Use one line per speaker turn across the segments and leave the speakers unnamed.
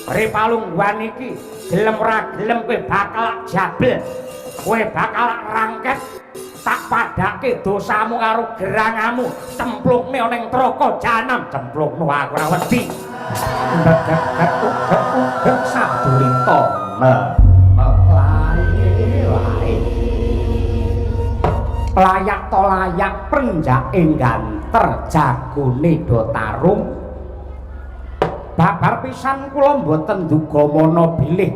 Ri palungguhan iki gelem ora gelem kowe bakal jabel, kowe bakal rangket, tak padake dosamu karo gerangamu, cemplungne ana ing neraka jahanam. Cemplungno, aku ora wedi. Ugek sadurita lae layak to layak prenjake ganter jagone do tarung. Babar pisan kula mboten duga mana bilih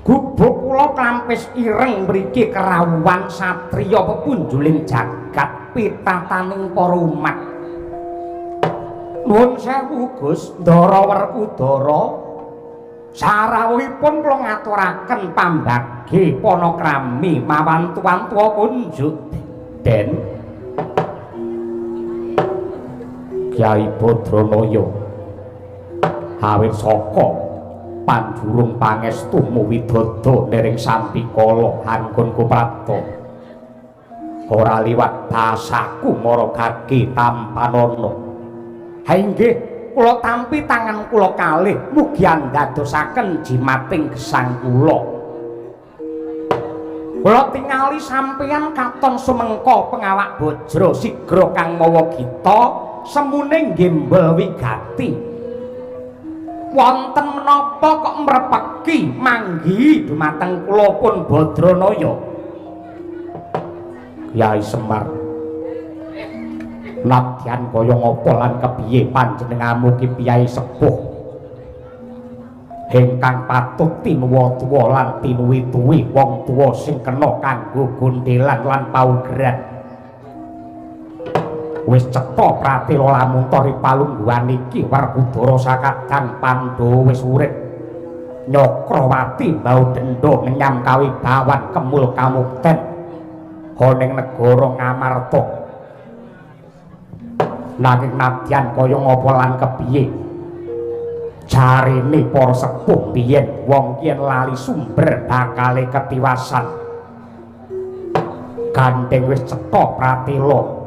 gubuk kula klampis ireng mriki kerawuhan satriya pepunjuling jagat pitataning para umat. Nuwun sewu Gus Ndara Werkudara, sarawuhipun kula ngaturaken pambagi panakrami mawantu-wantu kunjuk den Kyai Badranaya. Awit saka panjurung pangestumu widodo nering sambikala anggonku prapta ora liwat basaku maragake tampanana. Ha inggih, kula tampi tangan kula kalih, mugi andadosaken jimating gesang kula. Kula tingali sampeyan katon sumengka pengawak bajra sigra kang mawa gita semune gembel wigati. Wonten menapa kok mrepeki manggi dumateng kula pun Badranaya? Kyai Semar, nadyan kaya ngapa lan kepiye panjenenganmu ki piyai sepuh ingkang patut tinuwa-tuwa lan tinuwi-tuwi wong tuwa sing kena kanggo gondelan lan paugeran. Wis cetha pratela lamun ri palungguhan iki Werkudara sakadang Pandhawa wis urip Nyakrawati mbau dendha ngenyam kawibawan kemul kamukten ana ing negara Ngamarta. Nanging nadyan kaya ngapa lan kepiye, jarene para sepuh biyen wong yen lali sumber bakale ketiwasan. Gandeng wis cetha pratela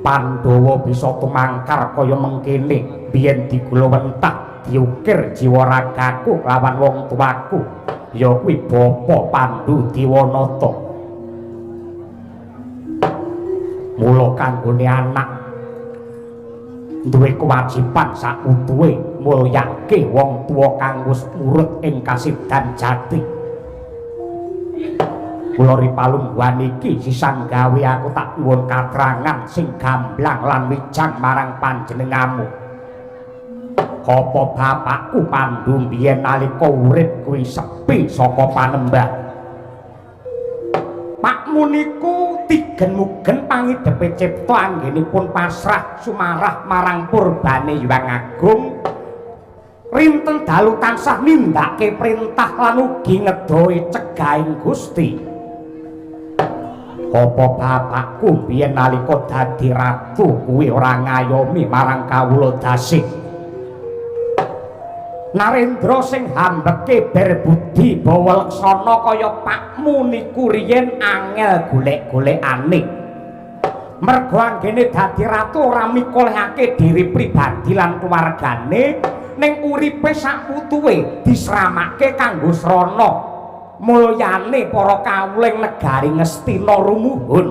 Pandhawa bisa tumangkar kaya mengkene biyen digulawentah diukir jiwa ragaku lawan wong tuaku ya kuwi Bapa Pandu Diwanata. Mula kanggone anak duwe kewajiban sakutuhe mulyake wong tuwa kang wis urut ing kasidan jati. Kula ri palungguhan iki sisan gawe aku tak nyuwun katrangan sing gamblang lan wijang marang panjenenganmu. Apa bapakku Pandu biyen nalika urip kuwi sepi saka panembah? Pakmu niku tigen-mugen pangidepe cipta anggenipun pasrah sumarah marang purbane Hyang Agung. Rinten dalu tansah nindakake perintah lan ugi ngedohi cegahing Gusti. Apa bapakku biyen nalika dadi ratu kuwi ora ngayomi marang kawula dasih? Narendra sing hambeke berbudi bawa leksana kaya pakmu niku riyen angel golek-golekane. Mergo anggene dadi ratu ora mikolehake diri pribadi lan keluargane, ning uripe sakutuhe disramake kanggo srana mulyane para kawula ing negari Ngastina rumuhun.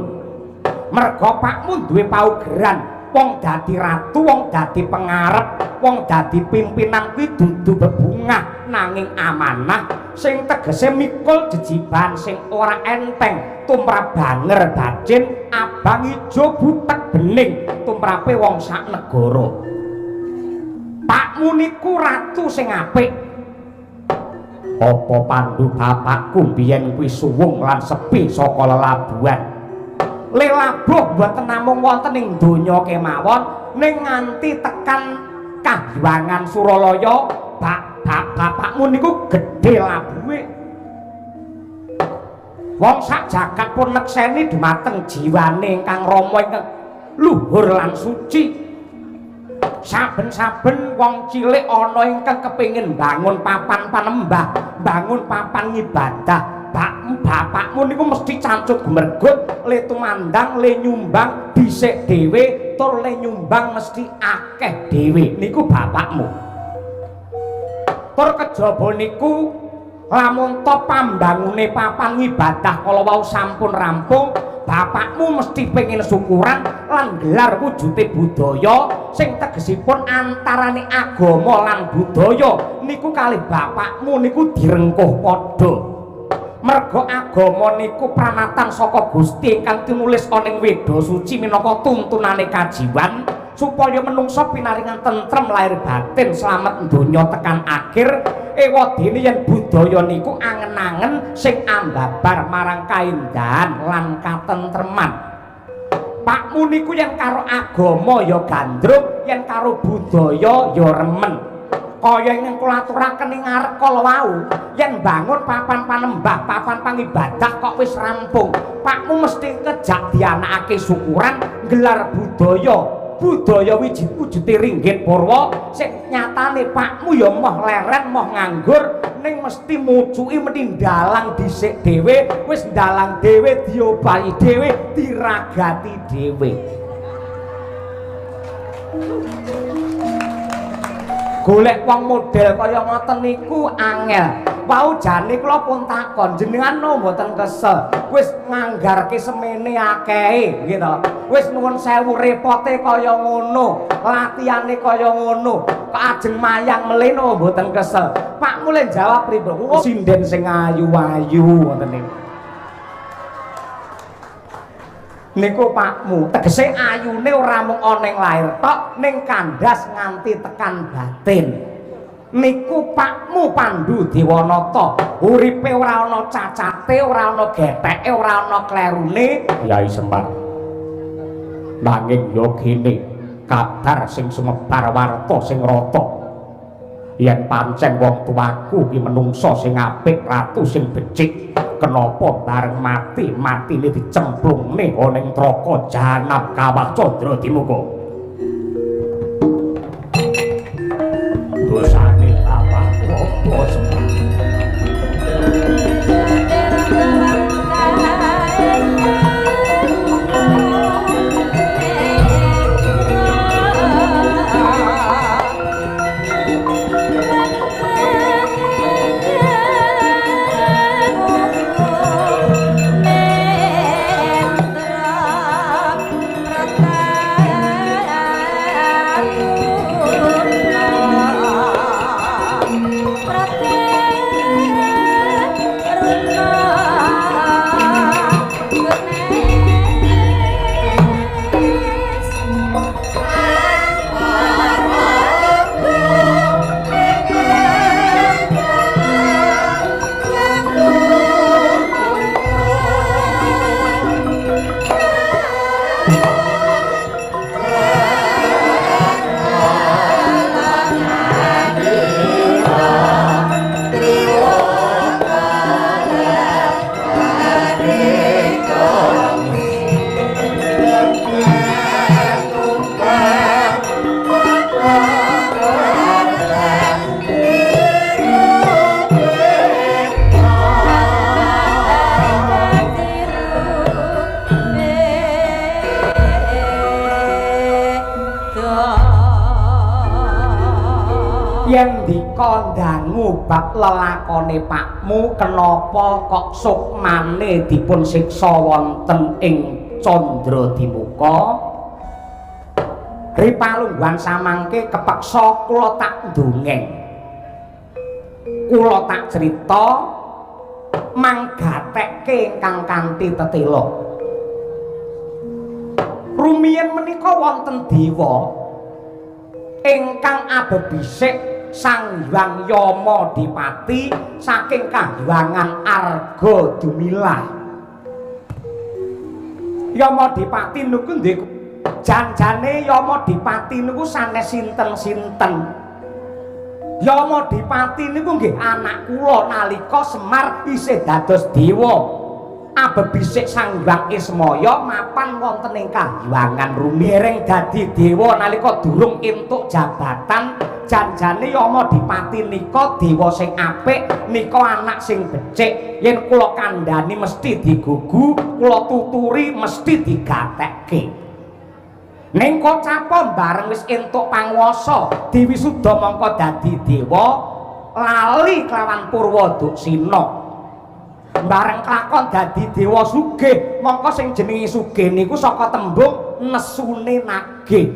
Mergo pakmu duwe paugeran, wong dadi ratu, wong dadi pengarep, wong dadi pimpinan kuwi dudu bebungah nanging amanah sing tegese mikul jejiban sing ora enteng tumrap banger bacin abang ijo butek bening tumrape wong sak negara. Pakmu niku ratu sing apik. Apa Pandu bapakku biyen kuwi suwung lan sepi saka lelabuhan? Lelabuh mboten namung wonten ing donya kemawon, ning nganti tekan kahyangan Suralaya bapakmu niku gedhe labuhe. Wong sak jagat pun nekseni dumateng jiwane ingkang rama ingkang luhur lan suci. Saben-saben wong cilik ana ingkang kepengin bangun papan panembah, bangun papan ngibadah, bapakmu niku mesti cancut gumergut, le tumandang, le nyumbang dhisik dhewe, tur le nyumbang mesti akeh dhewe. Niku bapakmu. Tur kejaba niku lamun to pambangune papan ibadah kala wau sampun rampung, bapakmu mesti pengen syukuran lan gelar wujude budaya sing tegesipun antarane agama lan budaya niku kalih bapakmu niku direngkuh padha. Merga agama niku pranatan saka Gusti ingkang tinulis ana ing Weda Suci minangka tuntunane kajiwan supaya menungsa pinaringan tentrem lahir batin slamet donya tekan akhir. Ewadene yen budaya niku angen-angen sing ambabar marang kaendahan lan katentreman. Pakmu niku yen karo agama ya gandrung, yen karo budaya ya remen. Kaya ingkang kula aturaken ing ngarep kala wau, yen bangun papan panembah, papan pangibadah kok wis rampung, pakmu mesti ngejak dianakake syukuran gelar budaya. Budaya wiji wujude ringgit purwa sing nyatane pakmu ya moh leren moh nganggur ning mesti mucuki mesti ndalang dhisik dhewe, wis ndalang dhewe diobahi dhewe diragati dhewe. Golek wong model kaya ngoten niku angel. Wau jane kula pun takon jenengan no mboten kesel, wis nganggarke semene akehe nggih to, wis nuwun sewu repote kaya ngono, latihane kaya ngono, kok ajeng mayang meleno mboten kesel. Pak mule jawab pripun? Sinden sing ayu-ayu ngoten niku. Niku pakmu tegese ayune ora mung ana ing lahir tok, ning kandhas nganti tekan batin. Niku pakmu Pandu Dewanata, uripe ora ana cacate, ora ana getheke, ora ana klerune. Yai Semar, nanging ya kene kabar sing sumebar warta sing rata yen pancen wong tuaku ki menungsa sing apik, ratu sing becik, kenapa bareng mati matine dicemplungne ana ing neraka jahanam kawah Candra Dimuka? Dosane bapakku apa Semar? Yen dika ndangu bab lelakone pakmu, kenapa kok sukmane dipun siksa wonten ing Candra Dimuka? Ripalungguhan samangke kepeksa kula tak ndongeng, kula tak crita manggatekke ingkang kanthi tetela. Rumiyin menika wonten dewa ingkang abebisik Sang Hyang Yama Dipati saking kahyangan Arga Dumilah. Yama Dipati niku ndek janjane Yama Dipati niku sanes sinten-sinten. Yama Dipati niku nggih anak kula nalika Semar isih dados dewa. Abebisik Sang Hyang Ismaya mapan wonten ing kahyangan rumiring dadi dewa nalika durung entuk jabatan. Janjane Yama Dipati nika dewa sing apik, nika anak sing becik. Yen kula kandhani mesti digugu, kula tuturi mesti digatekke. Ning kocapa bareng wis entuk panguwasa, Dewi Suda mongko dadi dewa. lali kelawan Purwa Duksina. Bareng kelakon dadi dewa sugih, mongko sing jenenge sugih niku saka tembung nesune nagih.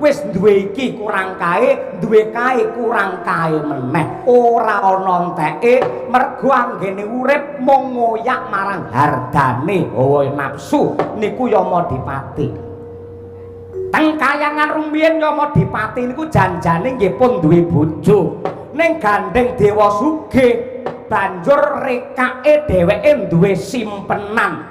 Wis duwe iki kurang kae, duwe kae kurang kae meneh. Ora ana enteke mergo anggene urip mung ngoyak marang hardane hawa nafsu niku Yamadipati. Teng kayangan rumiyin Yamadipati niku janjane nggih pun duwe bojo. Ning gandeng dewa sugih banjur rekake dheweke duwe simpenan.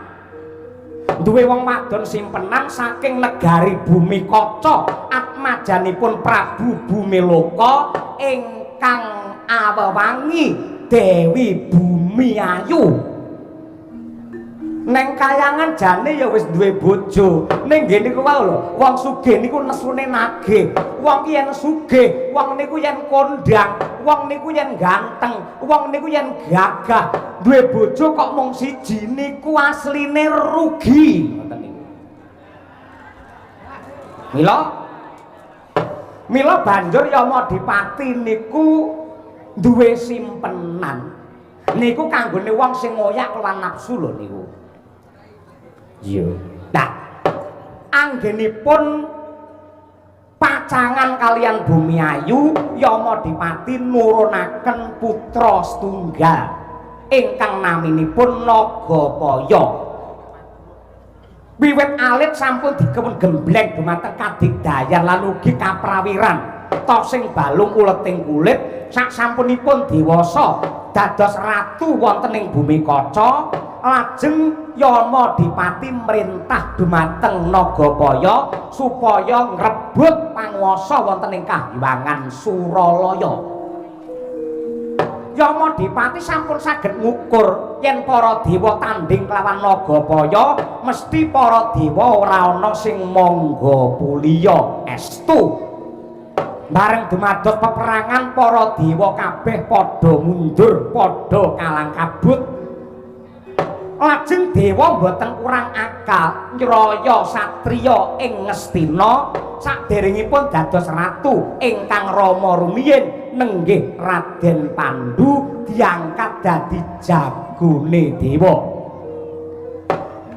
Duwe wong wadon simpenan saking negari Bumi Kaca, atmajanipun Prabu Bumiloka ingkang awewangi Dewi Bumi Ayu. Neng kayangan jane ya wis duwe bojo. Ning nggene niku wae lho, wong sugih niku nesune nagih. Wong ki yen sugih, wong niku yen kondang, wong niku yen ganteng, wong niku yen gagah. Duwe bojo kok mung siji niku asline rugi. Ngoten niku. Mila banjur Yamadipati niku duwe simpenan. Niku kanggone wong sing ngoyak lawan nafsu lho niku. Iya. Nah, anggenipun pacangan kalian Bumi Ayu, Yamadipati nurunaken putra setunggal ingkang naminipun Nagapaya. Wiwit alit sampun dipun gembleng dumateng kadigdayan lan ugi kaprawiran. Tosing balung uleting kulit sak sampunipun dewasa dados ratu wonten ing Bumi Kaca, lajeng Yamadipati mrintah dumateng Nagapaya supaya ngrebut panguwasa wonten ing Kahyangan Suralaya. Yamadipati sampun saged ngukur yen para dewa tandhing kelawan Nagapaya, mesti para dewa ora ana sing mangga puliya estu. Bareng dumados peperangan para dewa kabeh padha mundur, padha kalang kabut. Lajeng dewa mboten kurang akal nyraya satriya ing Ngastina saderengipun dados ratu ingkang rama rumiyin nenggih Raden Pandu diangkat dadi jagone dewa.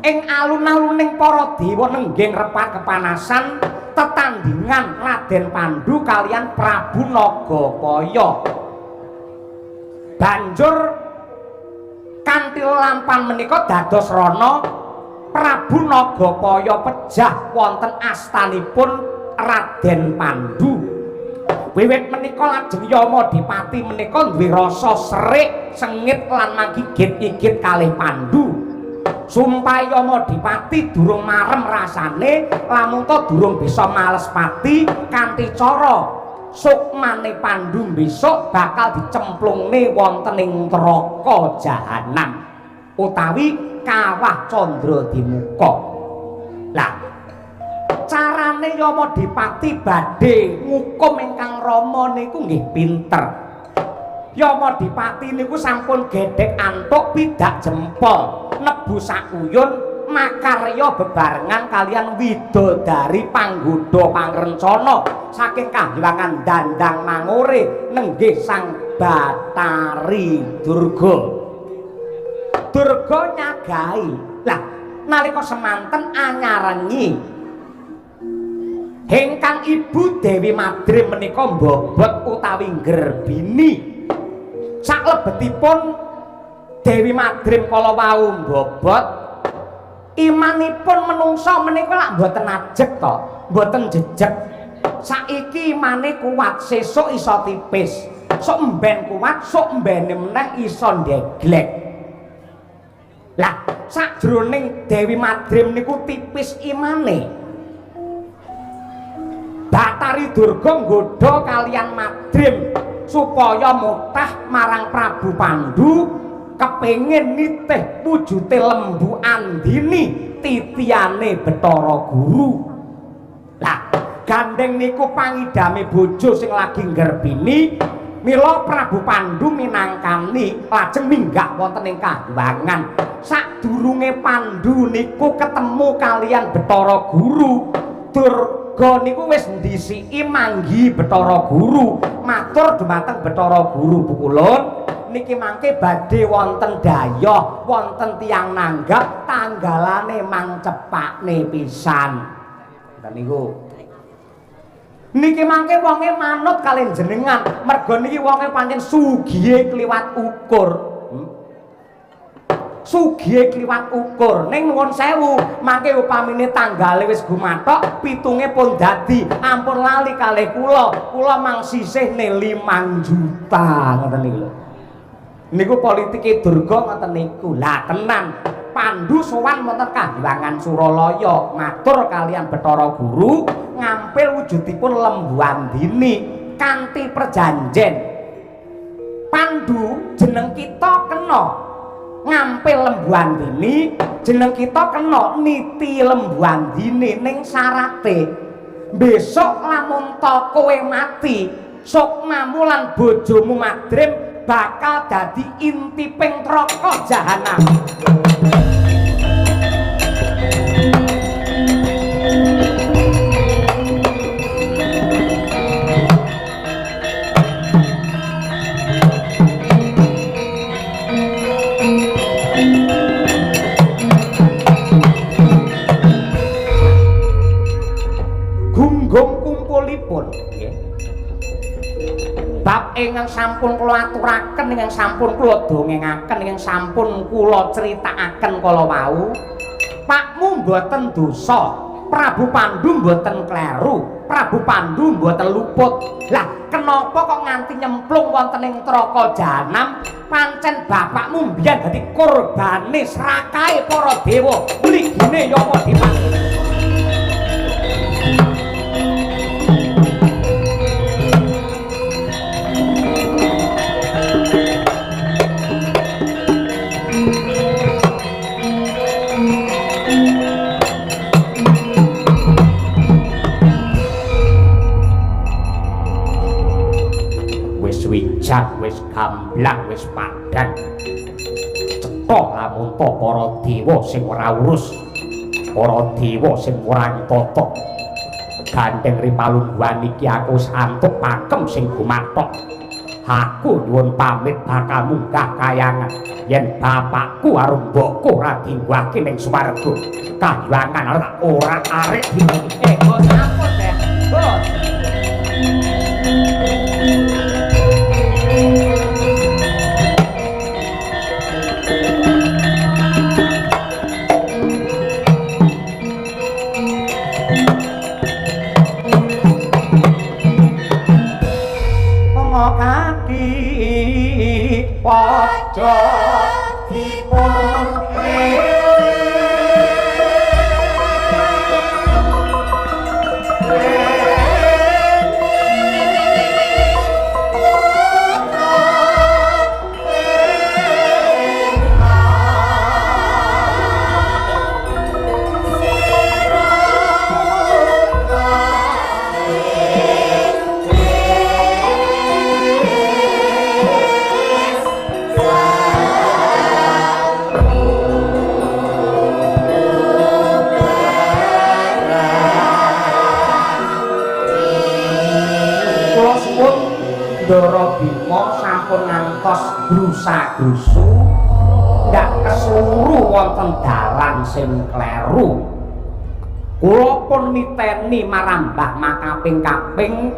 Ing alun-aluning para dewa nenggih ngrepat kepanasan tetandingan Raden Pandu kalian Prabu Nagapaya. Banjur kanthi lampan menika dados rana, Prabu Nagapaya pejah wonten astanipun Raden Pandu. Wiwit menika lajeng Yamadipati menika duwe rasa serik, sengit lan manggigit-igit kalih Pandu. Sumpah Yamadipati durung marem rasane lamun ta durung bisa males pati kanthi cara sukmane Pandu besok bakal dicemplungne wonten ing neraka jahanam utawi Kawah Candradimuka. Lah, carane Yamadipati badhe ngukum ingkang rama niku nggih pinter. Yamadipati niku sampun gedhek antuk pidak jempol, nebu sakuyun makarya bebarengan kalian widodari panggoda pangrencana saking Kahyangan Dandang Mangure nenggih Sang Batari Durga. Durga nyagahi. Lah, nalika semanten anyarengi ingkang ibu Dewi Madrim menika mbobot utawi nggerbini. Saklebetipun Dewi Madrim kala wau mbobot, imanipun menungsa menika lak mboten ajeg to, mboten jejeg. Saiki imane kuat, sesuk iso tipis. Sok mben kuat, sok mbene meneh iso ndeglek. Lah, sakjroning Dewi Madrim niku tipis imane. Batari Durga nggodha kalian Madrim supaya mutah marang Prabu Pandu kepengin nitih wujute Lembu Andini titiyane Bathara Guru. Lah, gandeng niku pangidame bojo sing lagi nggerbini, mila Prabu Pandu minangkani lajeng minggah wonten ing kahyangan. Sadurunge Pandu niku ketemu kalian Bathara Guru, dur Durga niku wis ndhisiki manggi Bathara Guru, matur dumateng Bathara Guru, "Pukulun niki mangke badhe wonten dayoh, wonten tiyang nanggap, tanggalane mang cepakne pisan." Ngoten niku. Niki mangke wonge manut kaliyan jenengan, merga niki wonge pancen sugihe kliwat ukur. Sugihe kliwat ukur. Ning nuwun sewu, mangke upamine tanggale wis gumathok, pitunge pun dadi, ampun lali kalih kula. Kula mang sisihne 5 juta ngoten niku lho. Niku politike Durga ngoten niku. Lah tenan, Pandu sowan wonten Kahyangan Suralaya, matur kaliyan Bathara Guru, ngampil wujudipun Lembu Andini kanthi perjanjen. "Pandu, jeneng kita kena ngampil Lembu Andini, jeneng kita kena niti Lembu Andini, ning syarate besok lamun ta kowe mati, sukmamu lan bojomu Madrim bakal dadi intiping neraka jahanam." Gunggung kumpulipun nggih. Bab ingkang sampun kula aturaken, ingkang sampun kula dongengaken, ingkang sampun kula critakaken kala wau, Pakmu mboten dosa, Prabu Pandu mboten kleru, Prabu Pandu mboten luput. Lah kenapa kok nganti nyemplung wonten ing neraka jahanam? Pancen bapakmu mbiyen dadi kurbane srakahe para dewa, mligine Yama Dewa. Wis wijang, wis gamblang, wis padhan. Cetha lamun ta para dewa sing ora urus, para dewa sing ora tata. Gandeng ri palungguhan iki aku wis antuk pakem sing gumathok. Aku nyuwun pamit bakal munggah kayangan. Yen bapakku karo mbokku ora dingguhake ning swarga, kahyangan ora arek dinggo. Bos, ampun, Teh. Bos. Kaki padha dipun Kula suwun Ndara Bima sampun ngantos grusa-grusu ndak kesuru wonten dalan sing kleru. Kula pun miteni marambah makaping-kaping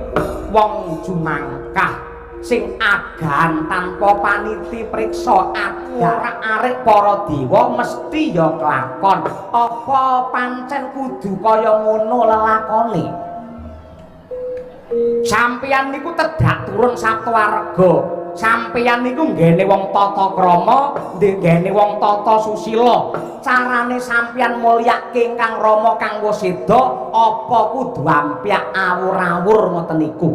wong jumangkah sing agan tanpa paniti priksa adarak-arik para dewa mesti ya kelakon. Apa pancen kudu kaya ngono lelakone? Sampeyan niku tedhak turun satuwarga. Sampeyan niku nggene wong tata krama, nggene wong tata susila. Carane sampeyan mulyake ingkang rama kang wis seda, apa kudu ampyak awur-awur ngoten niku?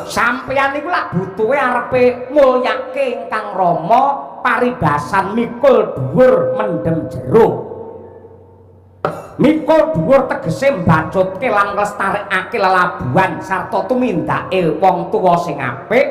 Sampeyan niku lak butuhe arepe mulyake ingkang rama paribasan mikul dhuwur mendem jero. Mikul dhuwur tegese mbacutke lan nglestarekake lelabuhan sarta tumindake wong tuwa sing apik.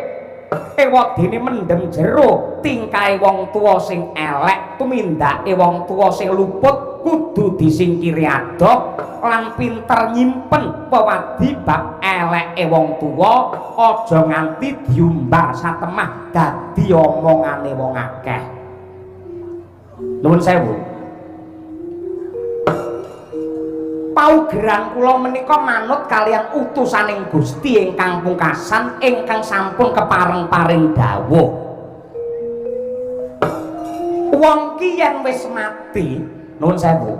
Ewadene mendem jero tingkahe wong tuwa sing elek, tumindake wong tuwa sing luput kudu disingkiri adoh lan pinter nyimpen pewadi bab eleke wong tuwa, aja nganti diumbar satemah dadi omongane wong akeh. Nuwun sewu. Paugeran kula menika manut kaliyan utusaning Gusti ingkang pungkasan ingkang sampun kepareng paring dawuh. Wong ki yen wis mati, nuwun sewu.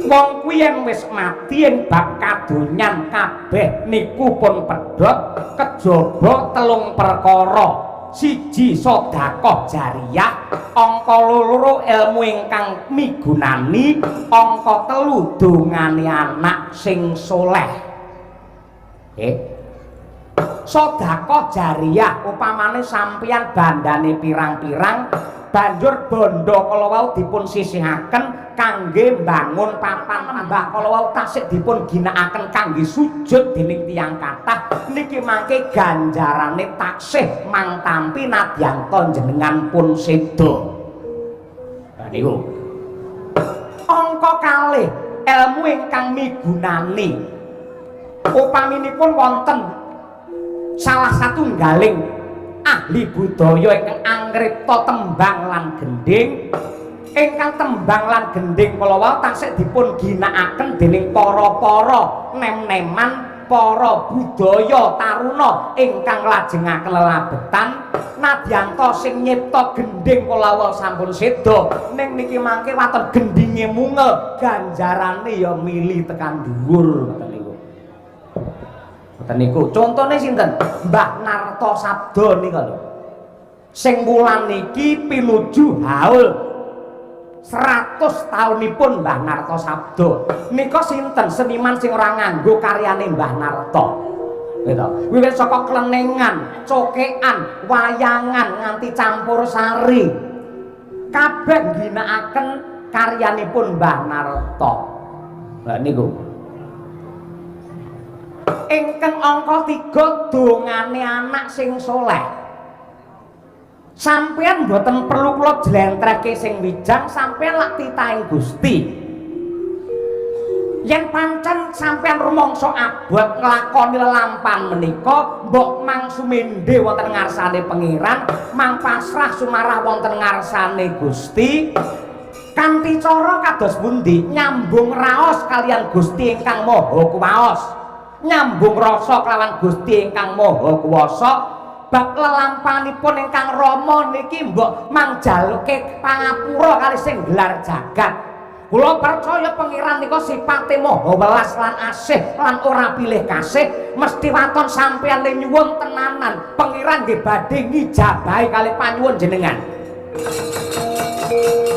Wong kuwi yen wis mati ing bab kadonyan kabeh niku pun pedhot kejaba telung perkara. Siji sedekah jariyah, angka loro ilmu ingkang migunani, angka telu dongane anak sing soleh. Sedekah jariyah upamane sampeyan bandane pirang-pirang banjur bondo kala wau dipun sisihaken kangge mbangun papan mbah kala wau tasik dipun ginakaken kangge sujud dening tiyang kathah niki mangke ganjarane taksih mang tampi nadyan ta jenengan pun seda. Lah niku angka kalih ilmu ingkang migunani. Upaminipun wonten salah satunggaling ahli budaya ingkang angripta tembang lan gendhing, ingkang tembang lan gendhing kala wau tasih dipun ginakaken dening para-para nem-neman para budaya taruna ingkang lajengaken lelabetan. Nadyan ta sing nyipta gendhing kala wau sampun seda, ning niki mangke waton gendhinge mungel ganjarane ya mili tekan dhuwur ngoten niku. Ngoten niku. Contone sinten? Mbah Narto Sabdo nika lho. Sing wulan niki pinuju haul 100 taunipun Mbah Narto Sabdo. Nika sinten seniman sing ora nganggo karyane Mbah Narto? Gitu. Wiwit saka klenengan, cokekan, wayangan nganti campur sari. Kabeh ngginakaken karyanipun Mbah Narto. Lah niku. Ingkang angka 3 dongane anak sing soleh. Sampeyan mboten perlu kula jlentrehke sing wijang, sampeyan lak titahing Gusti. Yen pancen sampeyan rumangsa abot nglakoni lelampan menika, mbok mang sumende wonten ngarsane Pangeran, mang pasrah sumarah wonten ngarsane Gusti. Kanthi cara kados pundi? Nyambung raos kaliyan Gusti ingkang Maha Kuwaos. Nyambung rasa kelawan Gusti ingkang Maha Kuwasa. Bab lelampanipun ingkang rama niki mbok mang jaluke pangapura kali sing gelar jagat. Kula percaya Pangeran nika sipate maha welas lan asih lan ora pilih kasih, mesti waton sampeyan le nyuwun tenanan Pangeran nggih badhe ngijabahi kali panyuwun jenengan.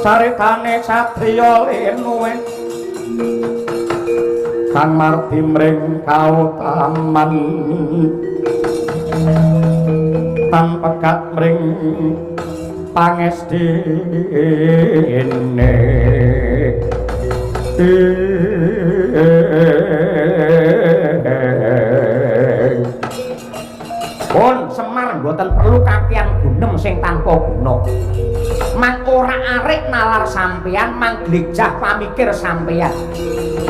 Caritane satriya linuwe kang mardi mring kautaman tan pegat mring pangestine.
Pun Semar mboten perlu kakean gunem sing tanpa guna. Mang ora arik nalar sampeyan, mang glejah pamikir sampeyan.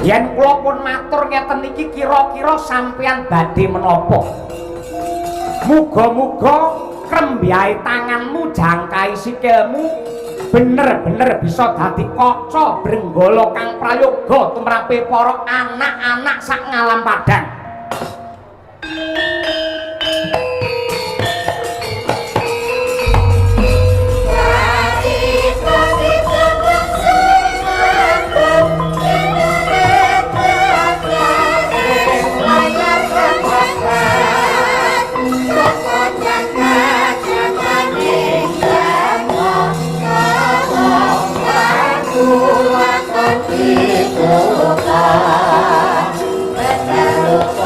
Yen kula pun matur ngeten iki kira-kira sampeyan badhe menapa? Muga-muga krembyahe tanganmu jangkai sikilmu bener-bener bisa dadi kaca brenggala kang prayoga tumrape para anak-anak sak ngalam padang.
Waton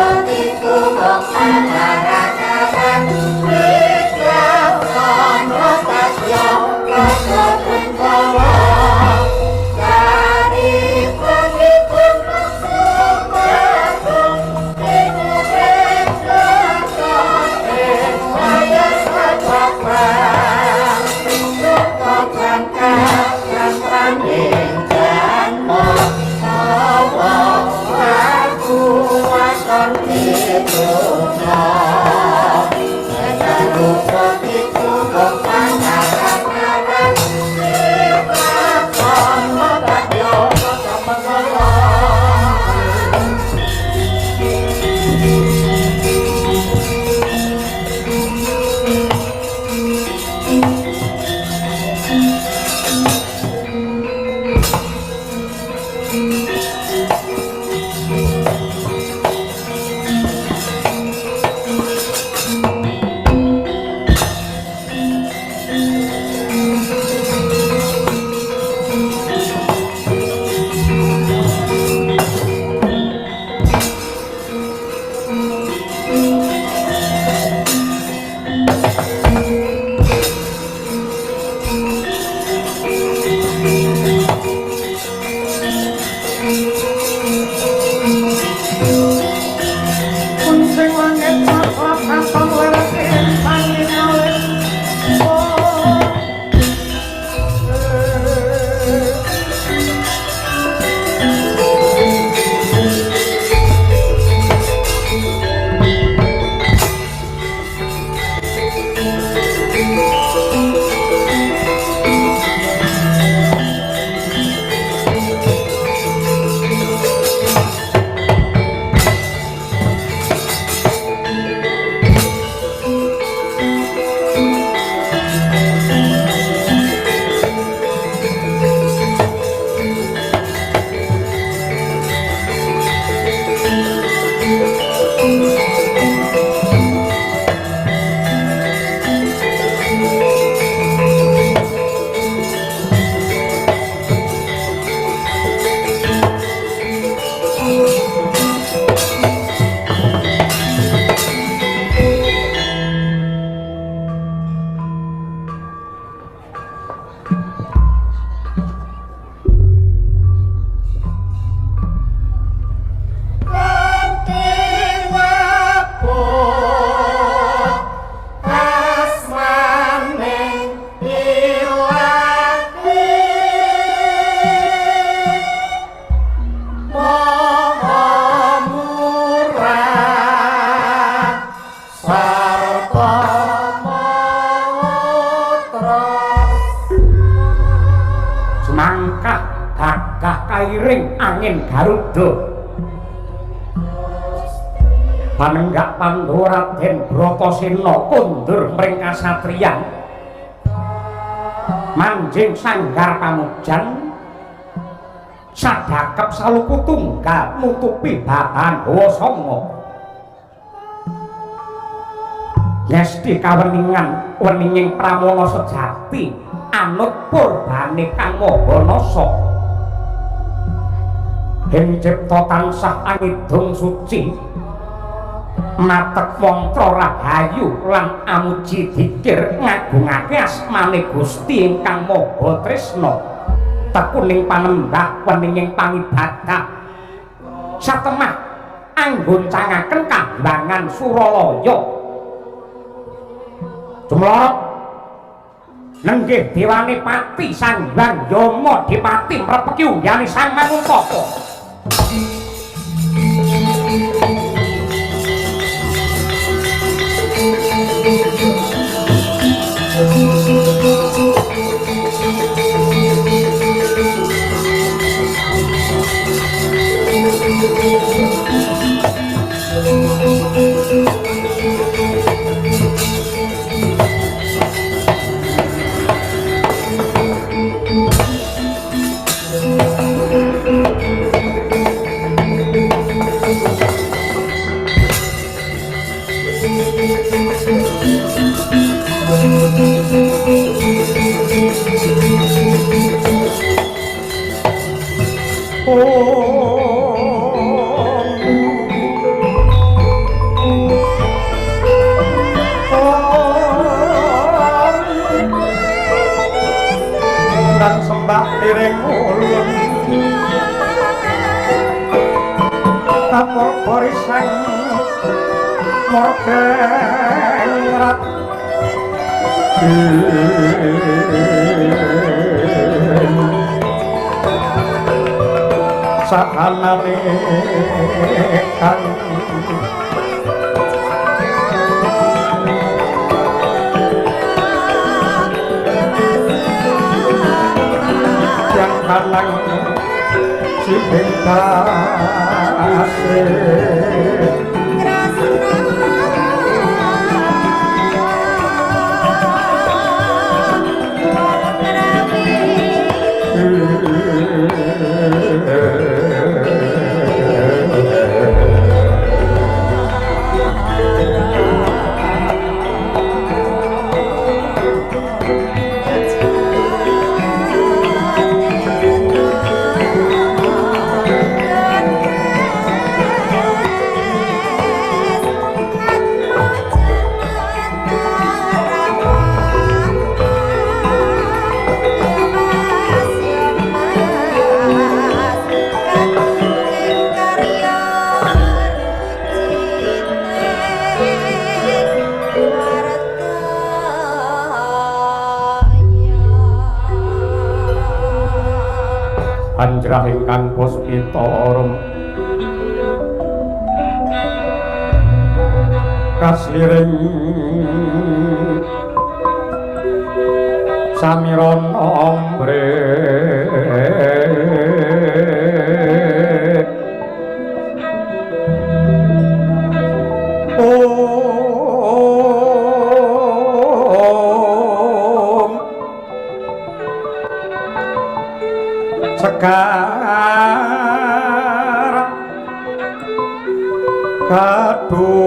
kairing angin Garuda. Panenggak Pandhawa Raden Bratasena kondur mring kasatriyan. Manjing sanggar pamujan sadakep saluku tunggal nutupi babahan hawa sanga. Ngesti kaweningan weninging pramana sejati anut purbane Kang Maha Nasa. Ing cipta tansah angidung suci matek mantra rahayu lan amuji dikir ngagungake asmane Gusti ingkang Maha Tresna. Tekuning panembah weninging pangibadah satemah anggoncangaken kahyangan Suralaya. Jumlorot nenggih dewane pati Sang Hyang Yama Dipati mrepeki unggahane Sang Manguntaka.
Dan sembah piring ulun tapur barisan morgengrat sahanane kang yang kanang sing kasih. Anjrah ingkang puspita arum kasliring samirana ombre om sekar kadung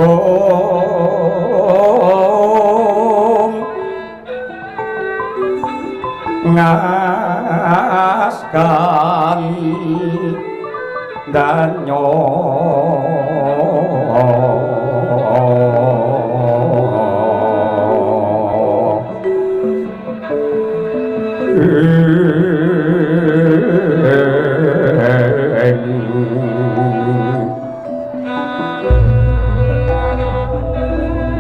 om ngaskan danyo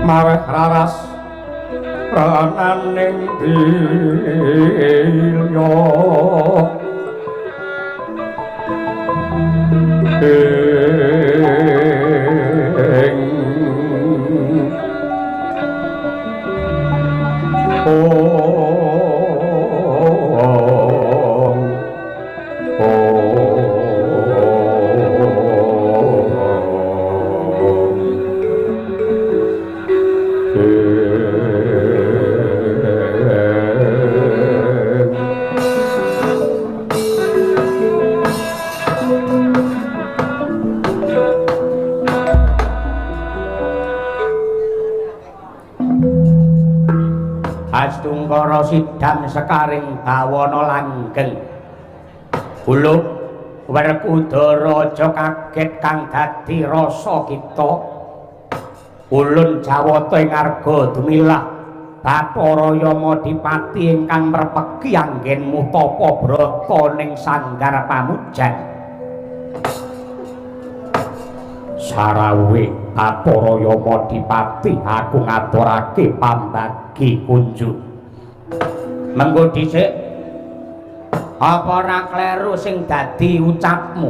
mareh raras prananing dilya
Baskara Sidam sekaring bawana langgeng. Uluk Werkudara aja kaget kang dadi rasa kita. Ulun Jawata ing arga dumilah Bathara Yamadipati ingkang mrepeki anggenmu tapa brata ning sanggar pamujan. Sarawuhe Bathara Yamadipati aku ngaturake pambagi kunjuk. Mengko dhisik apa ora kleru sing dadi ucapmu?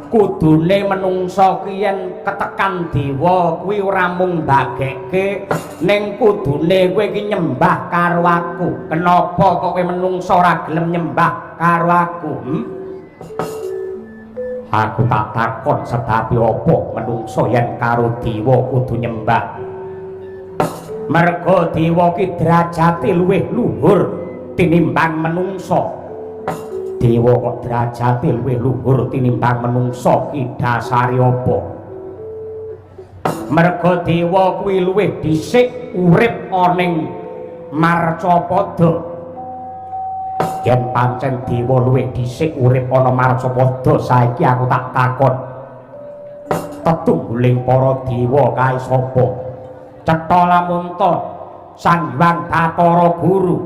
Kudune menungsa ki yen ketekan dewa kuwi ora mung mbageke, ning kudune kowe iki nyembah karo aku. Kenapa kok kowe menungsa ora gelem nyembah karo aku? Aku tak takon sebabe apa menungsa yen karo dewa kudu nyembah. Merga dewa ki derajate luwih luhur tinimbang menungsa. Dewa kok derajate luwih luhur tinimbang menungsa ki dasare apa? Merga dewa kuwi luwih dhisik urip ana ning marcapada. Yen pancen dewa luwih dhisik urip ana marcapada, saiki aku tak takon. Tetungguling para dewa kae sapa? Cetha lamun ta Sang Hyang Bathara Guru.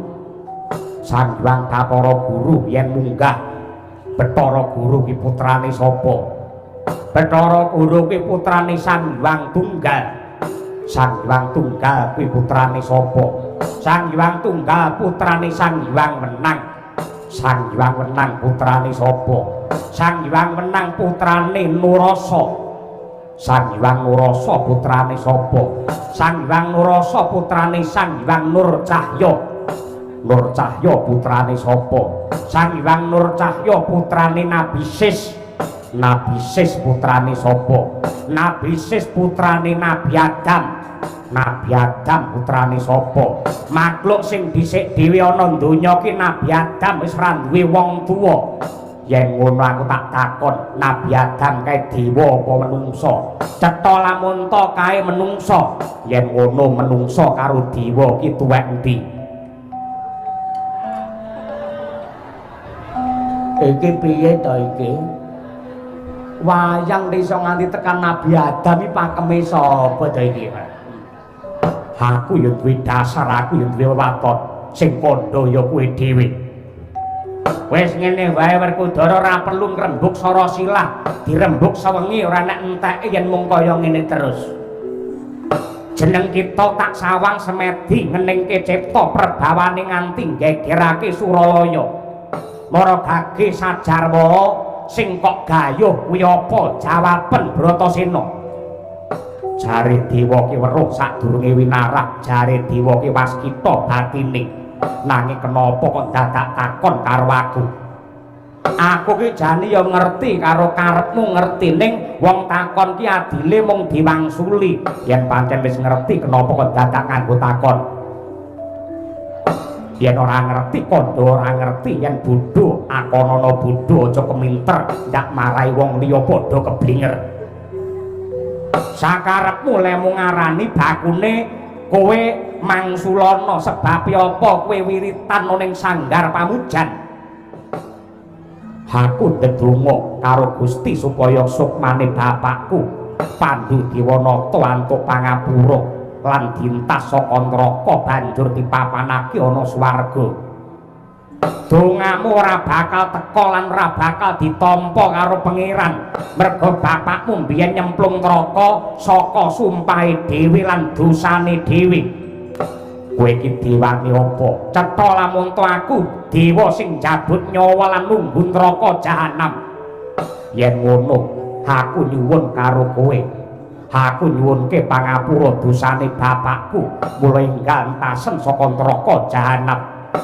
Sang Hyang Bathara Guru yen munggah Bathara Guru ki putrane sapa? Bathara Guru ki putrane Sang Hyang Tunggal. Sang Hyang Tunggal kuwi putrane sapa? Sang Hyang Tunggal putrane Sang Hyang Wenang. Sang Hyang Wenang putrane sapa? Sang Hyang Wenang putrane Nurasa. Sang Hyang Nurasa putrane sapa? Sang Hyang Nurasa putrane Sang Hyang Nur Cahya. Nur Cahya putrane sapa? Sang Hyang Nur Cahya putrane Nabi Sis. Nabi Sis putrane sapa? Nabi Sis putrane Nabi Adam. Nabi Adam putrane sapa? Makhluk sing dhisik dhewe ana donya ki Nabi Adam wis ora duwe wong tuwa. Yen ngono aku tak takon, Nabi Adam kae dewa apa menungsa? Cetha lamun ta kae menungsa. Yen ngono menungsa karo dewa ki tuwek endi? Iki piye to iki? Wayang iso nganti tekan Nabi Adam iki pakeme sapa to iki? Aku ya duwe dasar, aku ya duwe wewaton. Sing kandha ya kowe dhewe. Wis ngene wae Werkudara, ora perlu ngrembug sara silah, dirembug sewengi ora nek enteke yen mung kaya ngene terus. Jeneng kita tak sawang semedi ngeningke cipta perbawane nganti nggegerake Suralaya. Mara gage sajarwa sing kok gayuh kuwi apa? Jawaben Bratasena. Jare dewa ki weruh sadurunge winarah, jare dewa ki waskita batine. Nanging kenapa kok dadak takon karo aku? Aku ki jane ya ngerti karo karepmu ngerti, ning wong takon ki adile mung diwangsuli. Yen pancen wis ngerti kenapa kok dadak nganggo takon? Yen ora ngerti kandha ora ngerti, yen bodho akonono bodho, aja keminter ndak marai wong liya padha keblinger. Sakarepmu lemu ngarani bakune kowe mangsulana, sebab apa kowe wiritan ning sanggar pamujan? Aku ndedonga karo Gusti supaya sukmane bapakku Pandu Dewanata antuk pangapura lan dintas saka neraka banjur dipapanake ana swarga. Dongamu ora bakal teka lan ora bakal ditampa karo pangeran, merga bapakmu mbiyen nyemplung neraka saka sumpahe dhewe lan dosane dhewe. Kowe iki dewane apa? Cetha lamun ta aku dewa sing njabut nyawa lan nunggu neraka jahanam. Yen ngono, aku nyuwun karo kowe. Aku nyuwunke pangapura dosane bapakku mula enggal entasen saka neraka jahanam.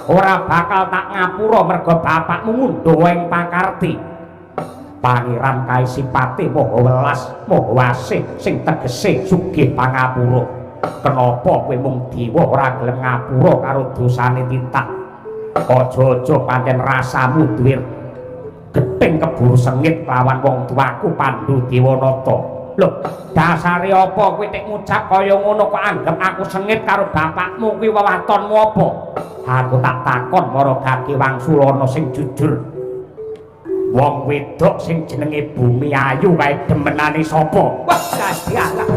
Ora bakal tak ngapura merga bapakmu ngundha ing pakarti. Pangeran kae sipate maha welas, maha wasih sing tegese sugih pangapura. Kenapa kowe mung dewa ora gelem ngapura karo dosane titah? Aja-aja pancen rasamu duwe gething keburu sengit lawan wong tuaku Pandu Dewanata. Lho, dasare apa kowe tek ngucap kaya ngono kok anggep aku sengit karo bapakmu kuwi wewatonmu apa? Aku tak takon marang Gage Wangsulana sing jujur. Wong wedok sing jenenge Bumi Ayu kae demenane sapa? Wah, dadi Allah.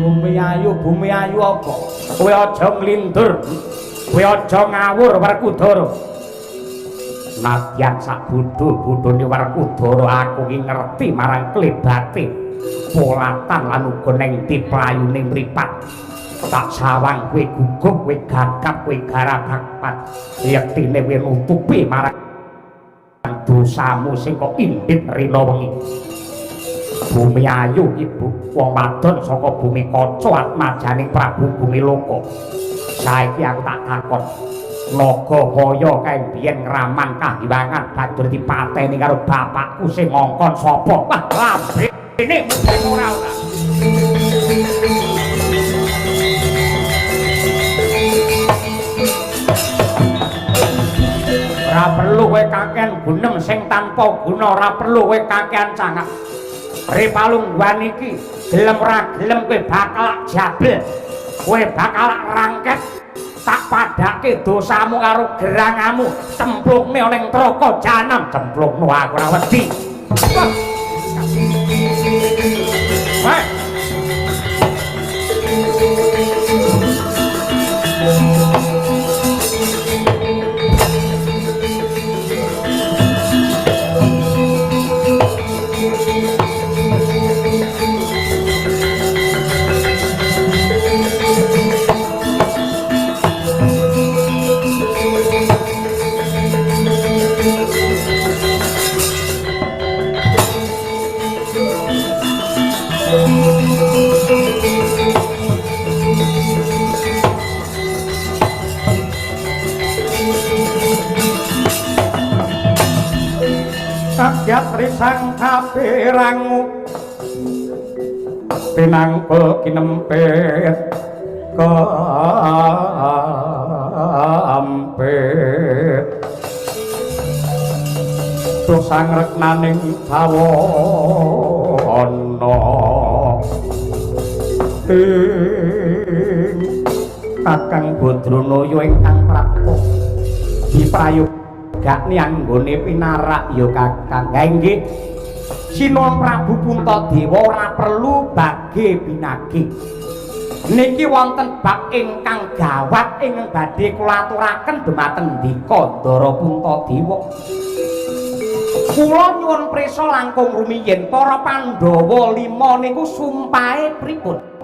Bumi Ayu, Bumi Ayu apa? Kowe aja nglindur. Kowe aja ngawur Werkudara. Nadyan sak bodho-bodhone Werkudara aku ki ngerti marang klebate polatan lan uga neng ndi playune mripat. Tak sawang kowe gugup, kowe gagap, kowe garabakpat. Yektine kowe nutupi marang dosamu sing kok indit rina wengi. Bumi Ayu ibu wong wadon saka bumi kaca atmajaning Prabu Bumi Loka. Saiki aku tak takon, naga kaya kae biyen ngraman kahiwangan banjur dipateni karo bapakku sing ngongkon sapa? Wah, lambene mudeng ora ora. Ora perlu kowe kakean gunem sing tanpa guna, ora perlu kowe kakean cangak. Ripalungguhan iki gelem ora gelem kowe bakal jabel, kowe bakal rangket, tak padhake dosamu karo gerangamu, cemplungne ning neraka jahanam, cemplungno aku ora wedi. Wah. Kagyat risang kapirangu pinangkul kinempit kampit dosang reknaning bawana ing Kakang Badranaya ingkang prapta diprayogakne anggone pinarak ya Kakang. Ha inggih Sinuwun Prabu Puntadewa ora perlu bage binagi. Niki wonten bab ingkang gawat ingkang badhe kula aturaken dumateng ndika Ndara Puntadewa. Kula nyuwun prisa langkung rumiyin para Pandhawa lima niku sumpahe pripun?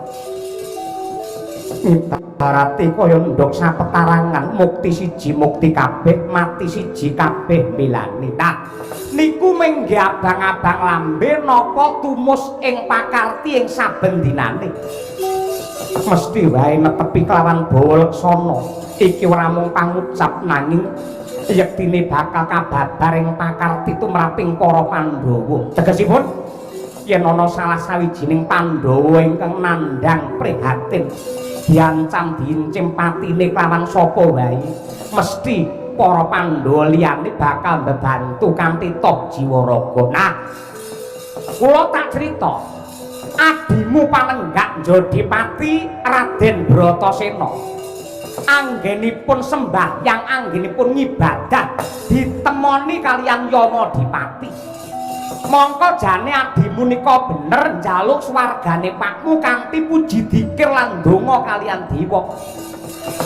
Ibarate kaya ndhog sapetarangan, mukti siji mukti kabeh, mati siji kabeh milani. Nah, niku menggih abang-abang lambe napa tumus ing pakarti ing saben dinane. Mesti wae netepi kelawan bawa leksana. Iki ora mung pangucap nanging yektine bakal kababar ing pakarti tumraping para Pandhawa. Tegesipun yen ana salah sawijining Pandhawa ingkang nandhang prihatin diancam diincim patine kelawan sapa wae, mesti para Pandhawa liyane bakal mbebantu kanthi toh jiwa raga. Nah, kula tak crita, adimu panenggak Jodipati Raden Bratasena anggenipun sembahyang, anggenipun ngibadah ditemoni kalian Yamadipati. Mongko jane adimu nika bener njaluk swargane pakmu kanthi puji dikir lan donga kalian dewa.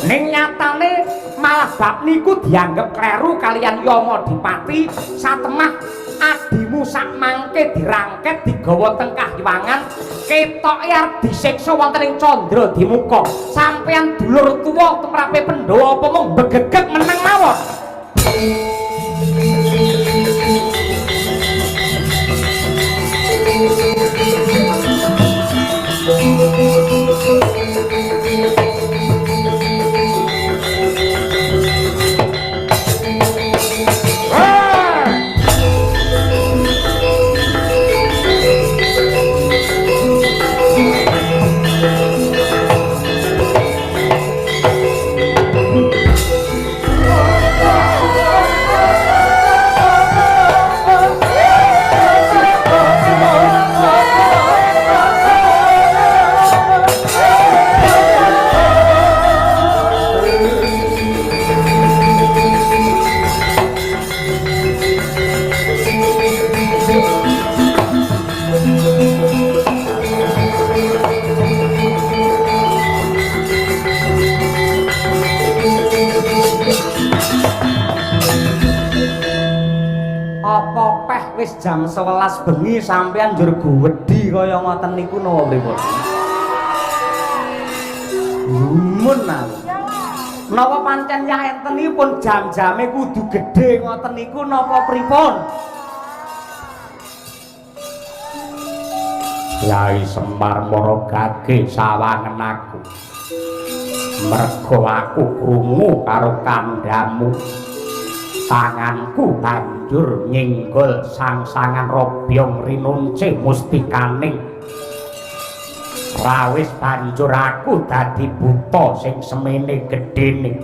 Ning nyatane malah bab niku dianggep kleru kalian Yamadipati. Satemah adimu sak mangke dirangket digawa teng kahyangan, ketoke arep disiksa wonten ing Candra Dimuka. Sampeyan dulur tuwa tumrape Pandhawa apa mung begegeg meneng mawon? Napa peh wis jam 11 bengi sampean njur guwedhi kaya ngoten niku napa pripun? Gumun aku. Napa pancen yah entenipun jam-jame kudu gedhe ngoten niku napa pripun?
Kyai Semar mara gage sawangen aku. Mergo aku krungu karo kandhamu. Tanganku banjur nyinggol sangsangan robyong rinunce mustikaning. Rawis banjur aku dadi buta sing semene gedhene.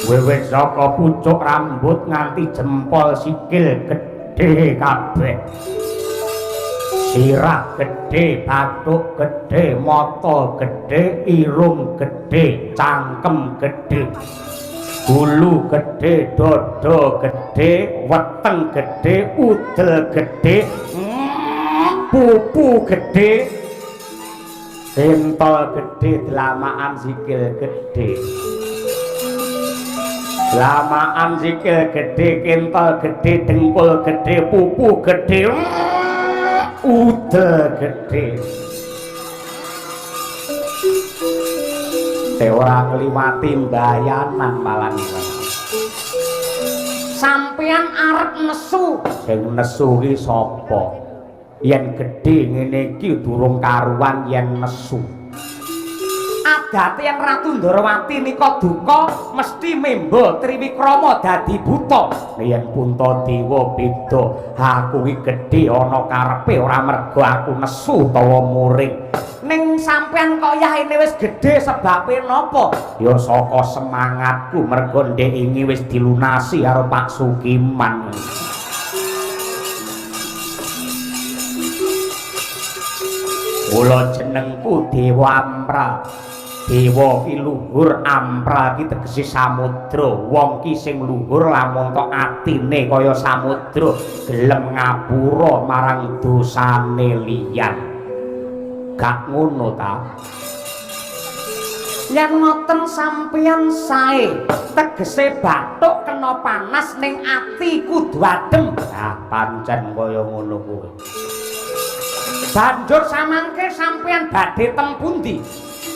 Wiwit saka pucuk rambut nganti jempol sikil gedhe kabeh. Sirah gedhe, bathuk gedhe, mata gedhe, irung gedhe, cangkem gedhe, gulu gedhe, dada gedhe, weteng gedhe, udel gedhe, pupu gedhe, pentol gedhe, dlamaan sikil gedhe. Dlamaan sikil gedhe, kentol gedhe, dengkul gedhe, pupu gedhe, udel gedhe. Te ora ngliwati mbayanan malah.
Sampean arep nesu.
Sing nesu ki sapa? Yen gedhe ngene iki durung karuan yen nesu.
Adate yen Ratu Ndorowati nika duka mesti memba Triwikrama dadi buta.
Yen Puntadewa beda, aku ki gedhe ana karepe ora mergo aku nesu utawa muring.
Ning sampean kok yahene wis gedhe sebabe napa?
Ya saka semangatku mergo ndek ingi wis dilunasi karo Pak Sukiman. Mula jenengku Dewa Amral. Dewa ki luhur, Amral ki tegese samudra. Wong ki sing luhur lamun tok atine kaya samudra, gelem ngapura marang dosane liyan. Gak ngono ta?
Yen ngoten sampeyan sae, tegese bathuk kena panas ning ati kudu adem.
Ah, pancen kaya ngono kuwi.
Banjur samangke sampeyan badhe teng pundi?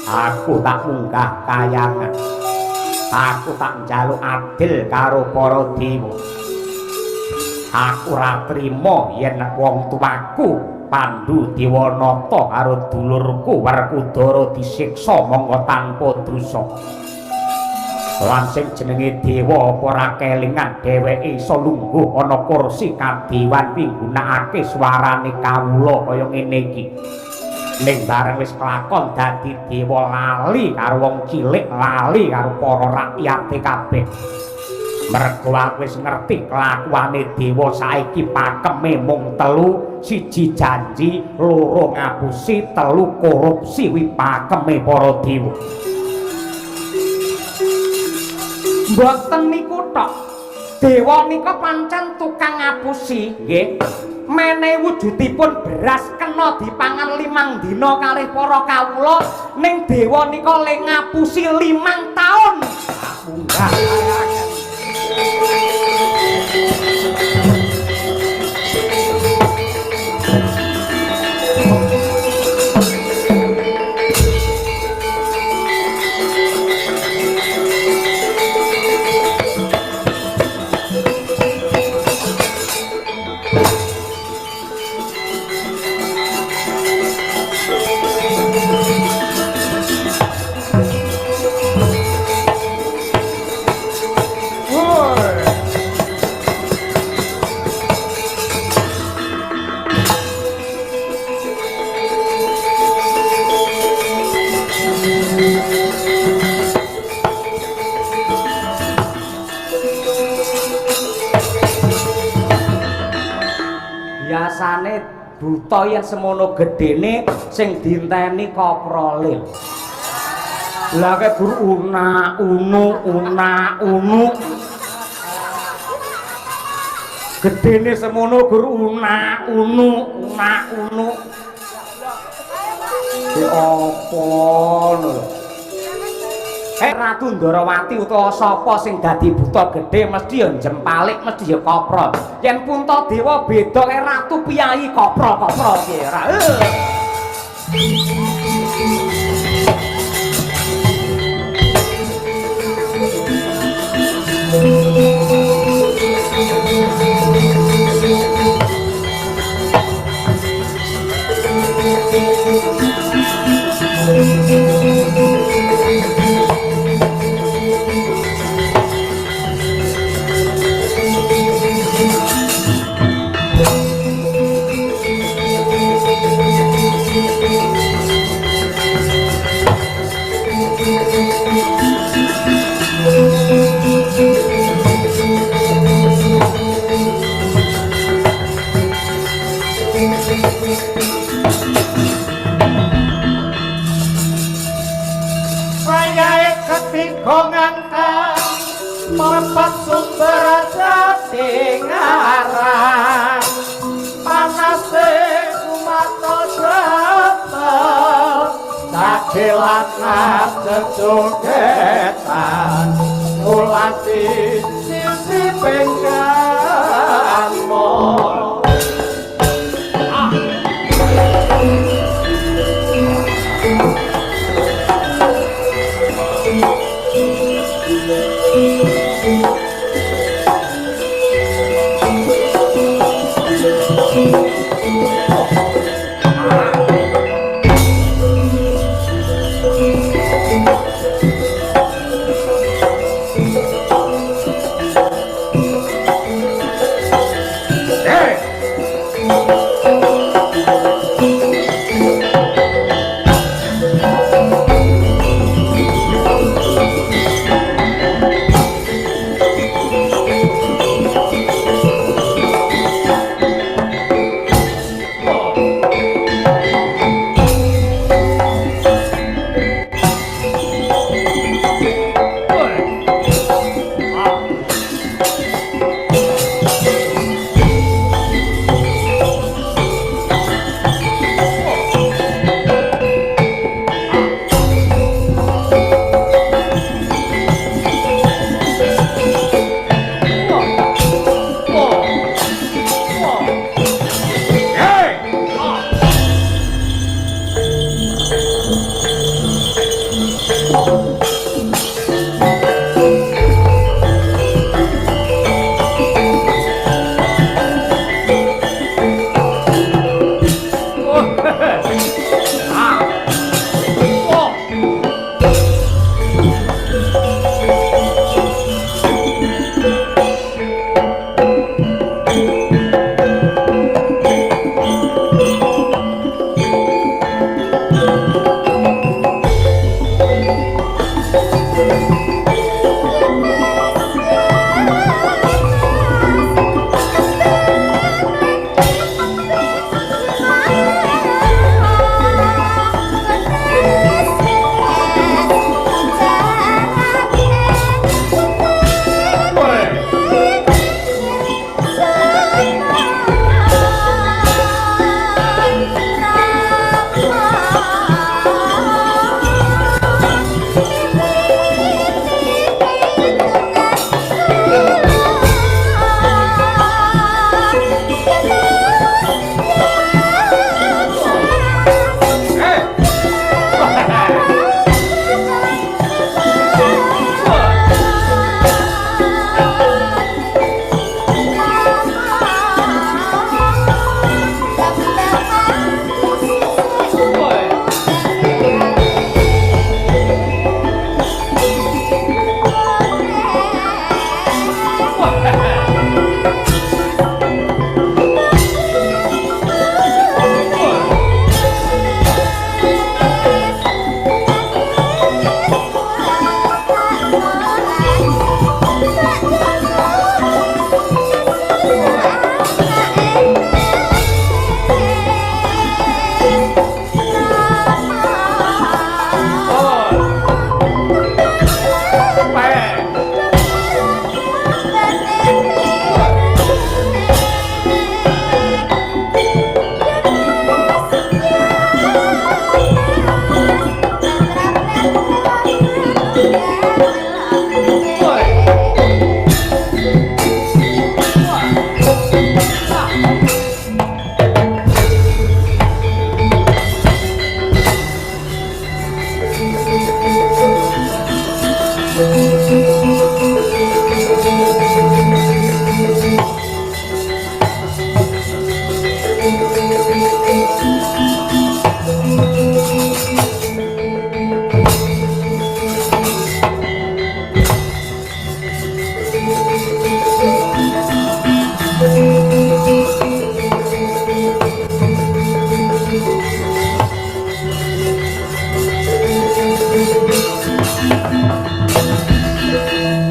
Aku tak munggah kayangan. Aku tak njaluk adil karo para dewa. Aku ora trima yen wong tuaku Pandu Dewanata karo dulurku Werkudara disiksa mongko tanpa dosa. Lan sing jenenge dewa apa ora kelingan dheweke iso lungguh ana kursi kadewan pinggunakake swarane kawula kaya ngene iki. Ning bareng wis kelakon dadi dewa lali karo wong cilik, lali karo para rakyate kabeh. Mergo aku wis ngerti kelakuane dewa saiki pakeme mung telu, siji janji, loro ngapusi, telu korupsi kuwi pakeme para dewa.
Mboten niku tok. Dewa nika pancen tukang ngapusi, nggih. Menehi wujudipun beras kena dipangan 5 dina kalih para kawula, ning dewa nika le ngapusi 5 taun.
Munggah kayangan.
Biasane buta yen semono gedene sing dinteni koprole. Lah kek guru una unu una unu. Gedene semono guru una unu una unu.
Ki apa lho?
Ratu Ndorowati utawa sapa sing dadi buta gedhe mesti ya jempalik, mesti ya kopro. Yen Puntadewa beda karo ratu piyayi kopro-kopro piye ora?
Wayahe ketiga ngangkang mepet sumber jati ngarang panase kumato jember dagelan jejogetan ulati sisi pengganmu.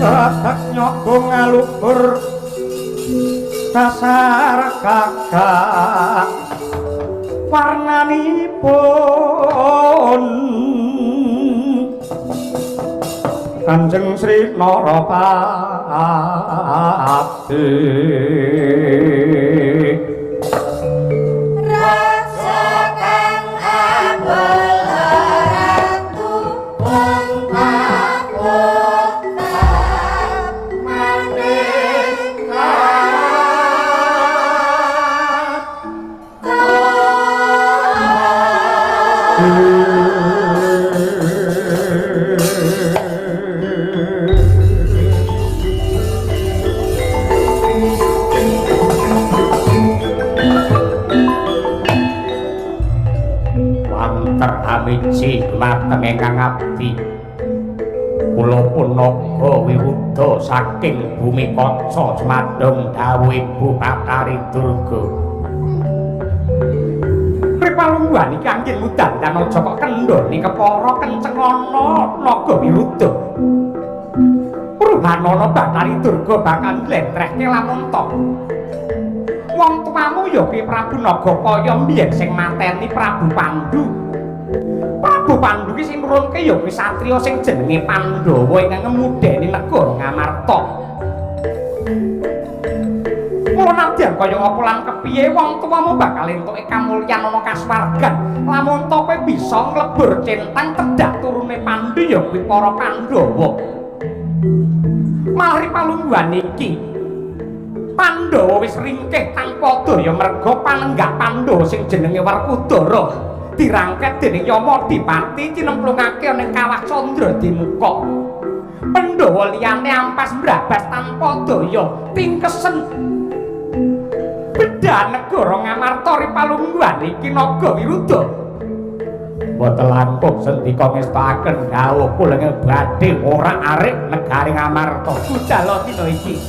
Katak nyogo ngaluhur kasar kakak warnanipun Kanjeng Sri Narapati.
Raja kang abel ratu wong kaputan maning
Hamiji dumateng ingkang abdi kula pun naga wiruda saking bumi kaca jumadung dawuh Ibu Bathari Durga. Pripalungguhan iki anggen mudandan aja kok kendhoni kepara kencengana naga wiruda. Pruhanana Bathari Durga bakal njlentrehke lamun ta. Wong tuamu ya kuwi Prabu Nagakaya mbiyen sing mateni Prabu Pandu. Prabu Pandu ki sing nurunke ya kuwi satriya sing jenenge Pandhawa ingkang ngemudeni negara Ngamarta. Mula nadyan kaya apa lan kepiye wong tuamu bakal entuke kamulyan ana kasuwargan. Lamun ta kowe bisa nglebur centang tedhak turune Pandu ya kuwi para Pandhawa. Malah palungguhan iki Pandhawa wis ringkih tanpa daya merga panenggak Pandhawa sing jenenge Werkudara dirangket dening Yama Dipati cinemplungake ana ing kawah Candra Dimuka. Pandhawa liyane ampas mbrabas tanpa daya tingkesen. Bedha negara Ngamarta ripalungguhan iki Naga Wiruda.
Mboten langkung sendika ngestakaken dawuh kula badhe ora-arik negari Ngamarta.
Budal dina iki.